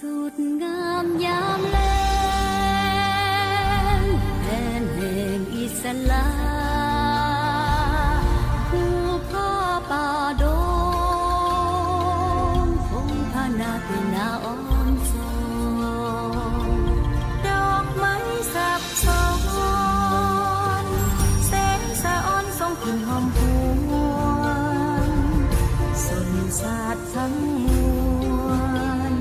Tus ngam yam leej, neeg Ixalas, tus phoj pab doos, phoo phaj nag tes nag ob txog, dog maib xab xon, xeeb xab ob xoo kws hom puam, xon xab thab muam,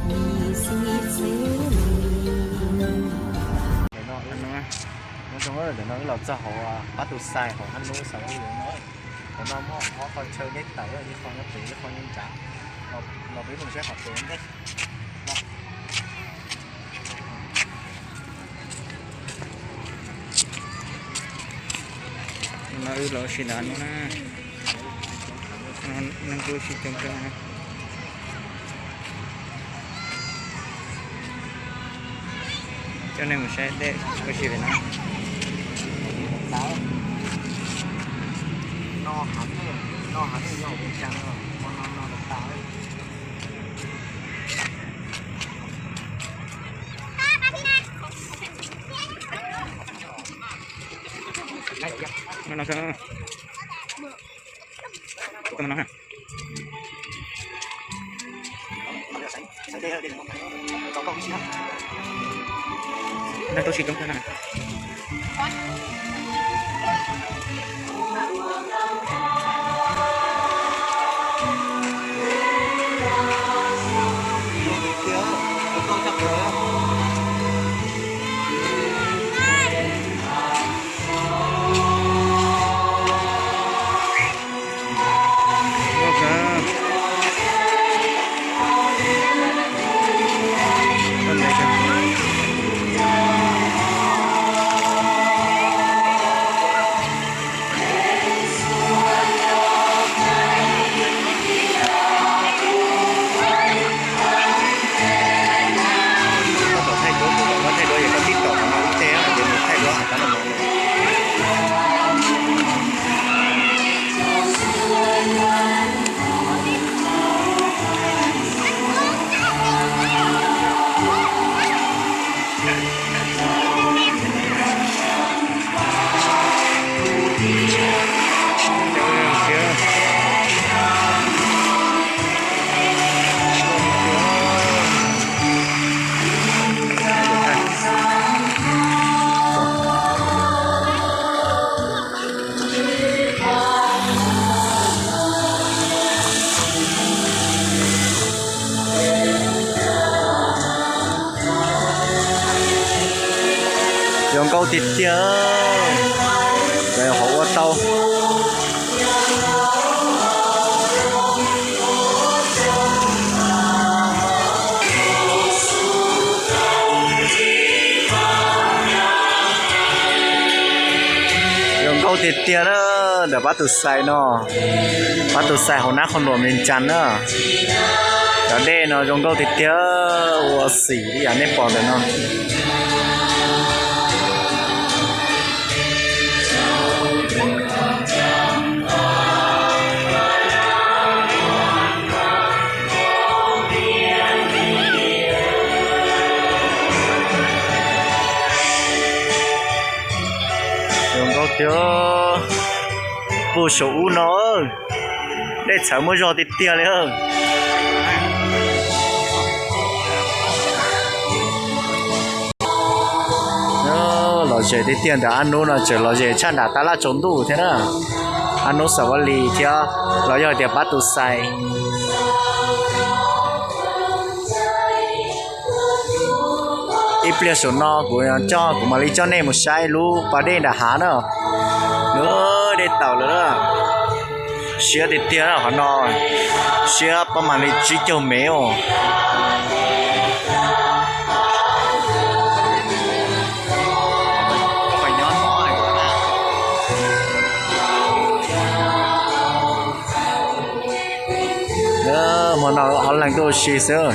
mi xib txev li. Ntawm no wb los txog hauv pab tus xais hauv Hab Nub Xav Vaj Lis no. Ntawm no muaj ob qho chaw deb tawm, ib qho nyob pem ib qho nyob nrad. Los peb mus saib qhov pem ntej. No wb los ua si ntawm no na. Neeg kuj sib coob kawg. Coj nej mus saib dej ua si pem no. No, no, no. Neeg tuaj sib coob kawg na. Koj thaij duab, koj thaij duab es koj tib tom qhov no ib teg, ces nws thaij duab hais tau no. Zoo nkauj tiag tiag, hauv ua tau. Zoo nkauj tiag tiag na, ntawm pab tus xais no, pab tus xais hauv nab qhov nuam Vias Cas na. Cov dej no zoo nkauj tiag tiag, ua xim li yam nej pom ntawm no. Zoo nkauj tiag, puag saum ub no, dej txhawv muaj zog tiag tiag li. Lom zem tiag tiag, ntawm Ab Nub no tseem lom zem tshaj nram tab laj tsaus ntuj thiab na. Ab Nub Xav Vaj Lis thiab los yog tias pab tus xais. Ib pliag saum no kuv coj, kuv mam li coj nej mus saib lub pas dej nram hav na. Lub dej tawm lawm na. Siab tiag tiag qhov no, siab pab mam li tsib caug mev os. Hmo no ob leeg tuaj ua si xwb.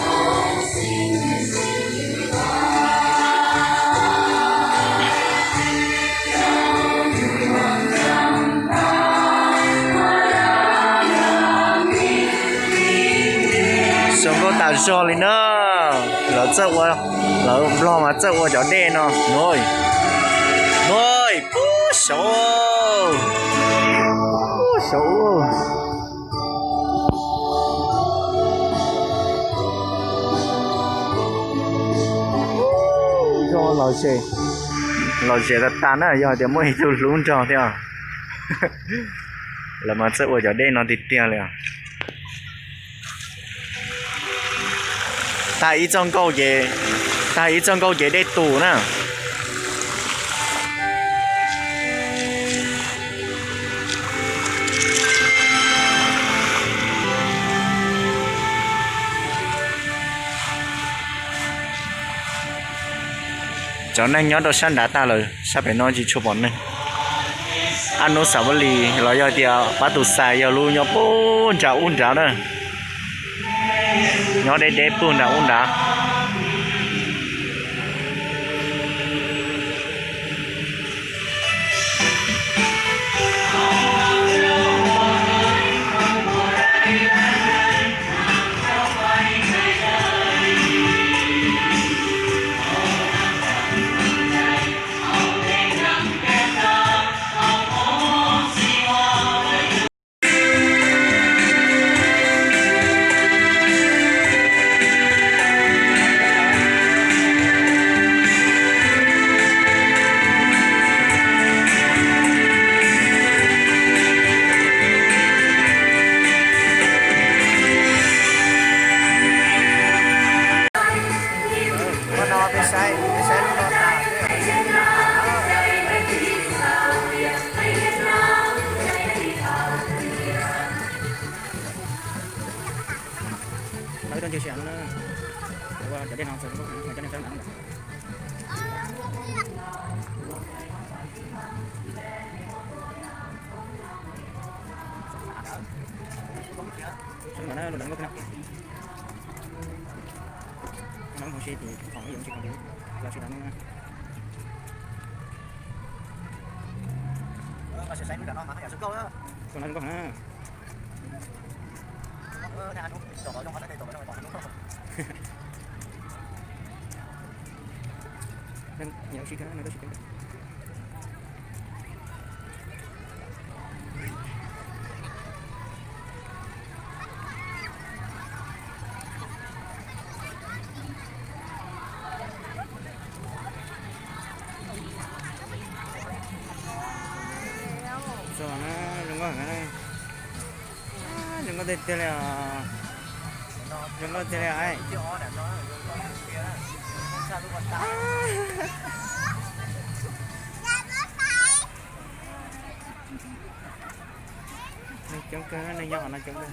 Zoo nkauj tas Zog li na, lawv txawj ua, lawv Nplog mas txawj ua cov dej no. Noj, noj, pub saud, pub saud. Zog lom zem, lom zem tas tas na, yog tias muaj ib tug hlub nrog thiab. Lawv mas txawj ua cov dej no tiag tiag li os. Tag ib txoj nkauj ces, tag ib txoj nkauj ces dej tus na. Cov neeg nyob rau sab nrad tag lawm, sab pem no tsis tshua pom neeg. Ab Nub Xav Vaj Lis los yog tias Pab Tus Xais yog lub nyob puag nram ub nrad na. Nyob deb deb puag nram ub nrad. Lawv tuaj ncig sim no na, ua cov dej no txog nkauj heev, cov neeg sab nrad. Sab nrad na, lub nram nkauj thiab na. No hauv si tus khoom ib yam tsis khoom tus, los tsis tau no na. Tus no nkauj heev na. Nyob si no tab sis Zoo nkauj heev na. Zoo nkauj tiag tiag li os. Zoo nkauj tiag li os. Neeg coob kawg, neeg nyob hauv no coob kawg.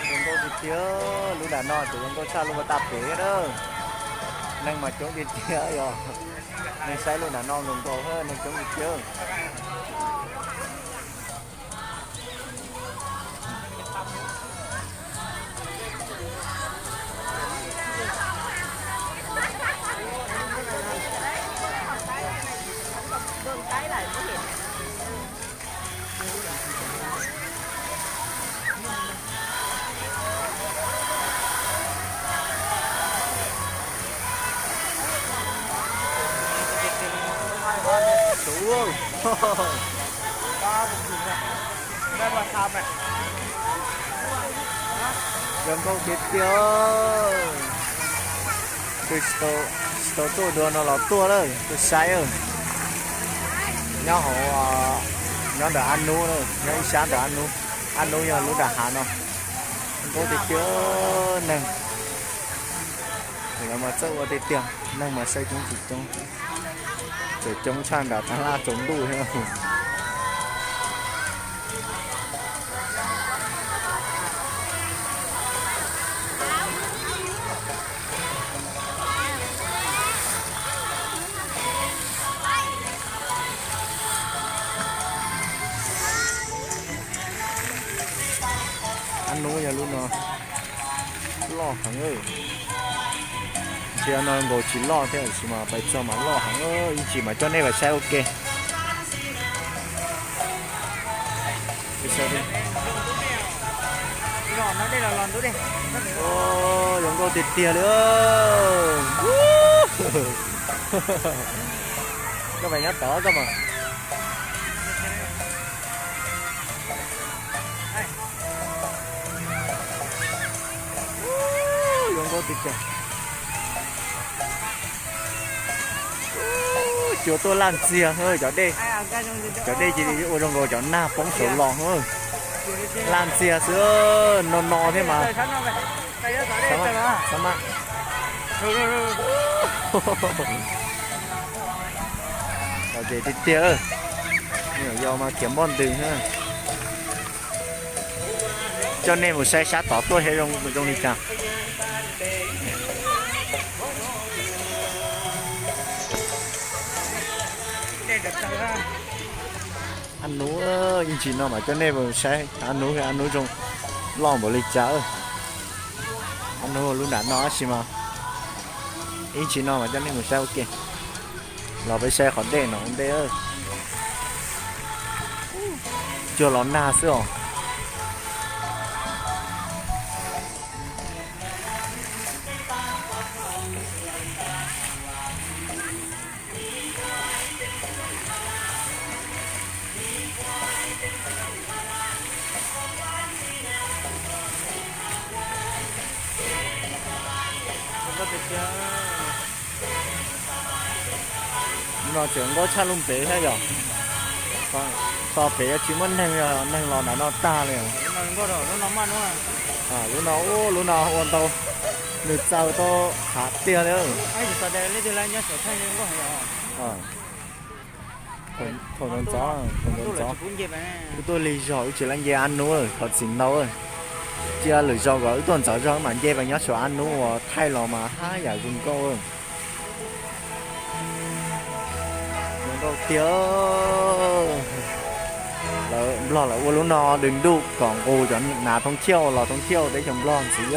Zoo nkauj tiag tiag, lub nram no ces zoo nkauj tshaj lub pas tag pem thiab na. Neeg mas coob tiag tiag yog, neeg saib lub nram no zoo nkauj, neeg coob tiag tiag. Zoo nkauj tiag tiag. Tus tsis tau tuaj dua no los tuaj lawm, tuaj saib. Nyob hauv, nyob ntawm Ab Nub, nyob ib sab ntawm Ab Nub. Ab Nub yog lub nram hav no. Nkauj tiag tiag, neeg lawv mas txawj ua tiag tiag, neeg mas saib coob tsis coob. Tseem coob tshaj nram Tab Laj tsaus ntuj thiab. No loj heev. Ntsia no nkaus tsis loj thiab, tab sis mas pais txog mas loj heev. Ib ntsis mas coj nej pais saib ua ke. Zoo nkauj tiag tiag li. Koj pais nyob tod koj mas. Zoo nkauj tiag tiag. Cua tuaj laj ntxiag cov dej. Cov dej cia li ua zoo nkaus cov nag poob saud los. Laj ntxiag xwb, no no thiab mas. Ces tiag tiag, yog mas khiav npoj ntws. Coj nej mus saib sab tod tuaj saib zoo li cas. Ab nub, ib ntsis no mas coj nej mus saib ab nub, ab nub zoo loj npaum li cas. Ab nub lub nram no tab sis mas ib ntsis no mas coj nej mus saib ua ke. Los peb saib qhov dej no ua ntej. Cuag los nag xwb os. No tseem nkauj tshaj lub npev thiab yog. Tos pem yuav tsis muaj neeg, neeg los nram no tag li. Lub no, lub no ua ntau, nws txaws tau qhav tiag li. Thaum ntxov, thaum ntxov wb tuaj lig zog wb tsis laib nce ab nub, thov txim ntau. Cia lwm zaus kom wb tuaj ntxov zog mam nce pes nyob saum ab nub uas thaij los mas haj yam zoo nkauj. Zoo nkauj tiag. Lawv Nplog lawv ua lub no dws ntuj kom nqus cov nav thoob thiauj los thoob thiauj teb chaws Nplog ntxiv.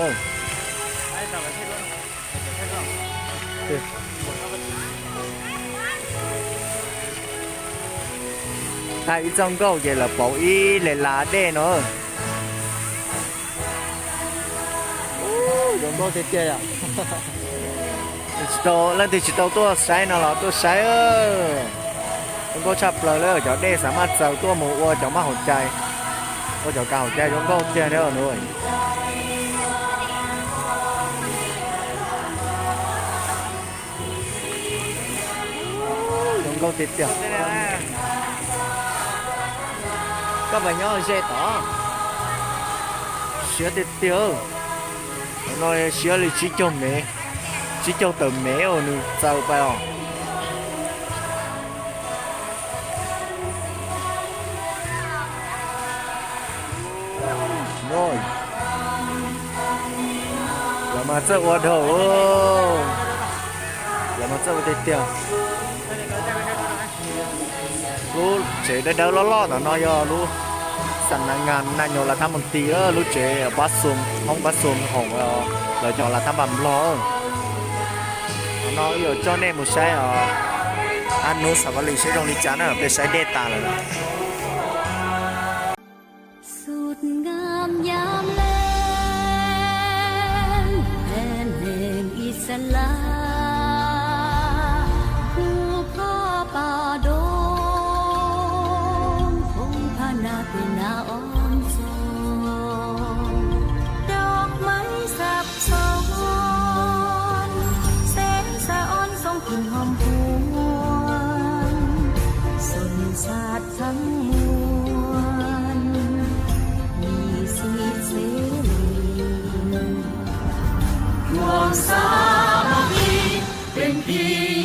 Thaij ib txoj nkauj ces lawv pauv ib le las dej no. Zoo nkauj tiag tiag. Leej twg tsis tau tuaj saib no los tuaj saib. Zoo nkauj tshaj plaws li, cov dej xav maj txaws tuaj mus ua cov maj haus cai, ua cov kav haus cai zoo nkauj tiag li. Zoo nkauj tiag tiag. Koj pais nyob ze tod. Siab tiag tiag. No siab li tsib caug mev, tsib caug tawm mev uas nws txaws pais os. Lawv mas txawj ua dhau, lawv mas txawj ua tiag tiag. Lub tsev dawb dawb loj loj tom no yog lub xam na nga na nyos lav thab mus ti, lub tsev pab xum, hoob pab xum hoom lawv cov lav thab npas nplog. Qhov no wb yuav coj nej mus saib os, ab nub Xav Vaj Lis saib zoo li cas na, peb saib dej tas lawm. Sut ngam yam leej, en heev ib sab laj, kuv kho pom doob, phoob phab nab pem nab ob txog, dog maiv xab xon, xeeb xa ob xoob kws hom puan, xum xav thab muam, mi xib xeb li, muam xav mab pib, peb pib